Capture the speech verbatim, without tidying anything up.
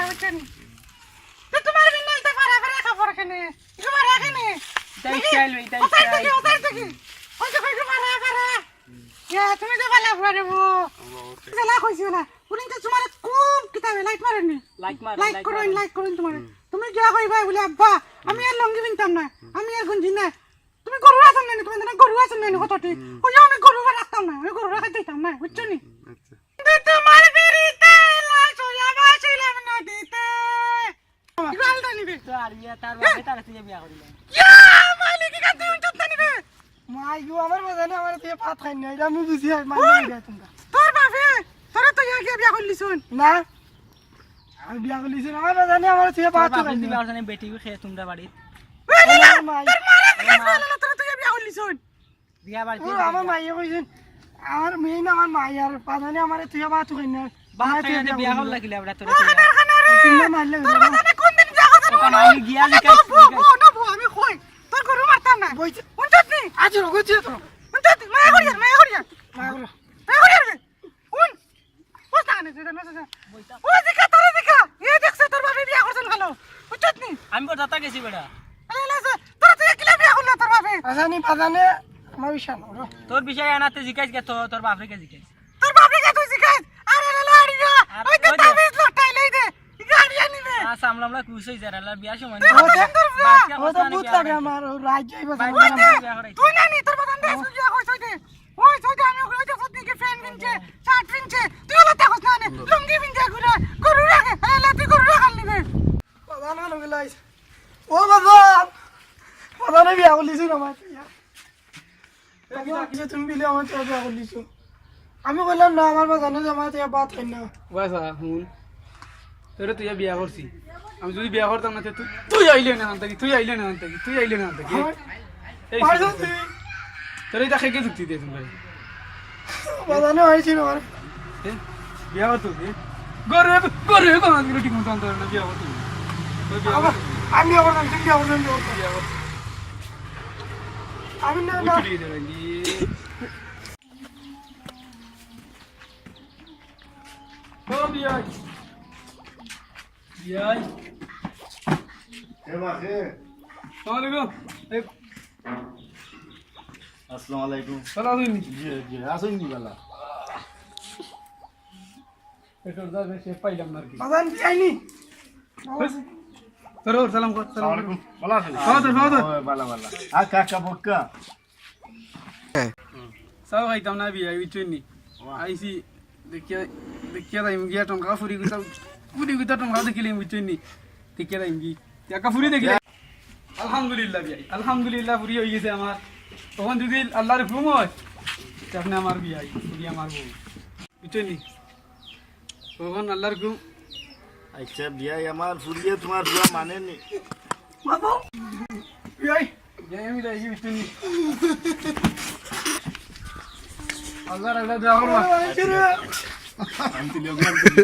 বুঝছো নি? তো তোমার বিন নাই তো পারা পারা খবর কেনে? একটু পারা কেনে? এটাই দেখি, style, এটাই ওটার style। দেখি, ওটার দেখি। ওই দেখো, একটু পারা পারা। ইয়া, তুমি তো ভালা ফুয়া রে বো। জ্বালা কইছো না। উনি তো তোমার খুব কিতাবে লাইট মারেননি। লাইট মারে, লাইট লাইট করইন, মারে। লাইট করইন তোমার। হুম। তুমি গিয়া কইবায় বলে, "আব্বা, আমি আর লুঙ্গি পিনতাম না, আমি আর গঞ্জি না।" তুমি গরু আছইন না নি? তোমার না গরু আছইন না নি? কতটি? হুম। ওই আমি গরু রাখতাম না, আমি গরু রাখাই দিতাম না, বুঝছো নি? হুম, আচ্ছা। কিন্তু তোমার পিড়িতে লাশ হইয়া ভাসিলাম নদীতে। কি গালটা নিবে? তো আর ইয়া তার বাপে তার থেকে বিয়া করিল। ইয়া, মালিক, কি গালটা নিবে? মাই গো, আমার বাজানে আমার থেকে ভাত খাই না, এটা আমি বুঝি আর মাই ওই, বিয়া তোমরা। তোর বাপে তোরা তো ইয়া গিয়া বিয়া করলিছইন। না, আমি বিয়া করলিছি না, আমার বাজানে আমার থেকে ভাত খাই না। বিয়া করছইন বেটি খেয়ে তোমরা বাড়িত। ওই রে, আমার মাই। তোর মারে জিজ্ঞাসা করলো না, তোরা তো ইয়া বিয়া করলিছইন। বিয়া বাড়িতে ও, আমার মাইয়ে কইছইন, আমার মেয়ে না, আমার মাই আর বাজানে আমারে তুই আবার তুই না। বাপ আমার খাইয়া তুই দে বিয়া বিয়া করলি। করলা কিলা বেটা তোরে ও, তুই? খানা, খানা রে। তুই না মারলে তোর বেটা। বাজানে কোন দিন বিয়া করছইন? ওটা আমি গিয়া লিখাইছি, বউ, লিখাইছি। বউ, না, বউ, আমি কই। তোর গরু মারতাম না। বইছে। উনছত নি? আজ রোগ হচ্ছে তো। উনছত নি? মায়া করিয়া, মায়া করিয়া। মায়া করো। মায়া করিয়া রে। উন। বুঝ না কেন, তুই জানো, বুঝ না। ও জিকা, তোরে জিকা। এ দেখছে তোর বাপে বিয়া করছইন ভালো। উনছত নি? আমি বড় দাতা গেছি বেটা। আরে, আরে, আরে, তোরা তুই কিলা বিয়া করলা তোর বাপে? আসানি বাজানে আমার বিষয় না, ওরা। তোর বিষয় আনাতে জিকাইস কে তো, তোর বাপরে কে জিকাইস? তোর বাপরে কে তুই জিকাইস? আরে, আরে, আরে, আরে, আর ওই তো ওই যে তাবিজ লটাই লই দে। গাড়ি আনিবে। আ, সামলামলা খুশ হই যার, আল্লাহ বিয়া সময় তুই না। বাজান তোর বিয়া। বাচ্চা ও তো কোথায় ভূত লাগে বিয়া আমার, ও রাজ্য এই বাজান। বাচ্চা ওই দে, বিয়া করাই। তুই না নি, তোর বাজান দে, তুই বিয়া কইছ ওই দে। ওই, ওই দে, আমি ওই যে ফুটনিকে প্যান্ট পিনছে, শার্ট পিনছে। তুই ওলা দেখছ না নে, লুঙ্গি পিনছে ঘুরে, গরু রাখে। আরে, আল্লাহ, তুই গরু রাখাল নিবে। বাজান, আনো গেলাইস। ও বাজান, বাজানে বিয়া করলিস না ভাই? বাজান, যে তুমি বিলে আমার চোখে বিয়া করলিস। আমি কইলাম না, আমার বাজানে যে আমার থেকে ভাত খাই না। ওই যা, হুন। তোরে তুই বিয়া করছি। আমি যদি বিয়া করতাম না, তে তুই, তুই আইলে না আনতাকি, তুই আইলে না আনতাকি, তুই আইলে না আনতাকি। আমার এই পারছো শুন। তুই? তোরে এটা খেকে যুক্তি দে তুমি। বাজানে হয়েছিল আমার। এ? বিয়া করতো কি? গরে, গরে, গরে, গরে, ঠিক মতো আনতে পারে না, বিয়া করতো কি? তোর বিয়া আমার, করতো কি? আমি বিয়া করতাম, তুই বিয়া করতাম, বিয়া করতাম। বিয়া করতো। আমি না, ওই না। চুরি গেছে নাকি? ও বিয়াই। বিয়াই। এ বাবা, এ। আসসালামু আলাইকুম। এই। আসসালামু আলাইকুম। ভালা আছইন নি? জি, জি, আছইন নি ভালা? পেটর দাগ সে পাইলাম না আর কি। বাজান বিয়াই নি? তোর ওর সালাম কর, সালাম কর। আসসালামু আলাইকুম। ভালা আছইন নি? খাওয়া দাও, খাওয়া দাও। ওই, ভালা, ভালা। আ, কাকা, বক্কা। চাও খাইতাম না বিয়াই, বুঝছইন নি? ওয়া। আইছি, দেখিয়া, দেখিয়া যাইমু গিয়া টনকা ফুরি গুতা, ফুরি গুতা টনকা দেখিলিমু, বুঝছইন নি? দেখিয়া যাইমু গি। একা ফুরি দেখিলে। আলহামদুলিল্লাহ বিয়াই, আলহামদুলিল্লাহ ফুরি অই গেছে আমার। তখন যদি আল্লাহর হুকুম অয়, তে আপনে আমার বিয়াই, ফুরি আমার বউ। বুঝছইন নি? তখন আল্লাহর হুকুম। আচ্ছা বিয়াই, আমার ফুরিয়ে তুমার ফুয়া মানে নি? বাবা, বিয়াই, বিয়াই আমি যাই, বুঝছইন নি? আল্লাহর, আল্লাহর দোয়া করবা। আমি তুলি, আমি তুলি।